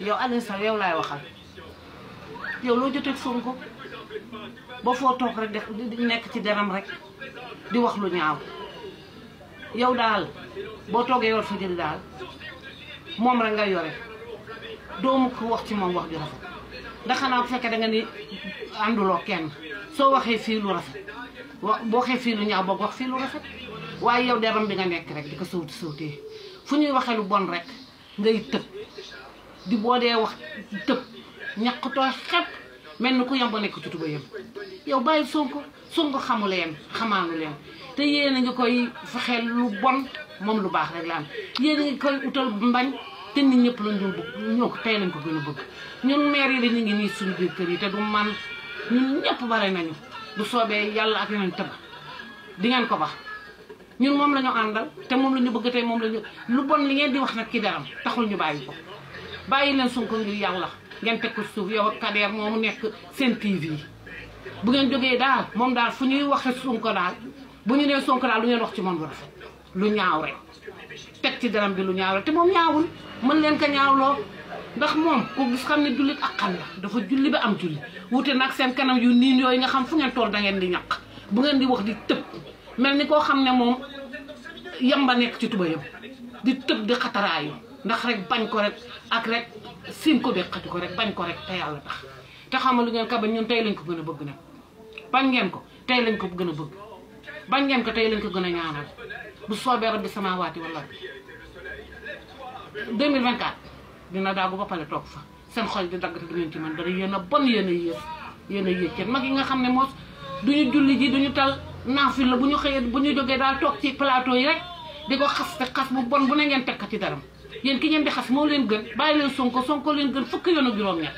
yow Alioune Sall yow laay waxal yow loo jotee Sonko ba foo toog rek def di nekk ci deram rek di wax lu ñaaw yow daal boo toogee yor fa jëli daal moom rek nga yore doomu ko wax ci moom wax ju rafet ndax xanaa bu fekkee da nga ni ànduloo kenn soo waxee fii lu rafet boo waxee fii lu ñaaw boog wax fii lu rafet waaye yow deram bi nga nekk rek di ko sawtee fu ñuy waxee lu bon rek ngay tëb di boo dee wax tëb ñaqutoo xepp mel ni ku yamba nekk ci tuba yam yow bàyyi Sonko xamu leen xamaanu leen te yéen a ngi koy fexeel lu bon moom lu baax rek la am yéen a ngi koy utal mbañ te nit ñëpp lañ doon bëgg ñoo ko tey lañ ko gën a bëgg ñun maire yi dañu ngi nii suñu biir kër yi te du man ñun ñëpp bare nañu du soobee yàlla ak yeneen tëba di ngeen ko wax ñun moom la ñu àndal te moom la ñu bëgg tey moom la ñu lu bon li ngeen di wax nag ki daram taxul ñu bàyyi ko bàyyi leen Sonko ngir yàlla ngeen teg ko suuf yow ak Kader moomu nekk seen TV bu ngeen jógee daal moom daal fu ñuy waxee Sonko daal bu ñu nee Sonko daal lu ngeen wax ci moom lu rafet lu ñaaw rek teg ci daram bi lu ñaaw rek te moom ñaawul mën leen ko ñaawloo ndax moom ku gis xam ne jullit ak xam la dafa julli ba am julli wute nag seen kanam yu niin yooyu nga xam fu ngeen tool da ngeen di ñaq bu ngeen di wax di tëb mel ni koo xam ne moom yamba nekk ci tubayam di tëb di xataraayu ndax rek bañ ko rek ak rek sim ko beqati ko rek bañ ko rek te yàlla tax te xamal lu ngeen ka bañ ñun tey lañ ko gën a bëgg nag bañ ngeen ko tey lañ ko gën a bëgg bañ ngeen ko tey lañ ko gën a ñaanal bu soobee rabbi samaawaati wala 2024 dina daagu ba pare toog fa seen xol di dagg te du ngeen ci man dara yéen a bon yéen a yées kenn mag yi nga xam ne moos duñu julli ji duñu tal naafil la bu ñu xëyee bu ñu jógee daal toog ci plateau yi rek di ko xas te xas bu bon bu ne ngeen teg ko ci daram yéen ki ngeen di xas moo leen gën bàyyi leen Sonko leen gën fukki yoon ak juróom-ñett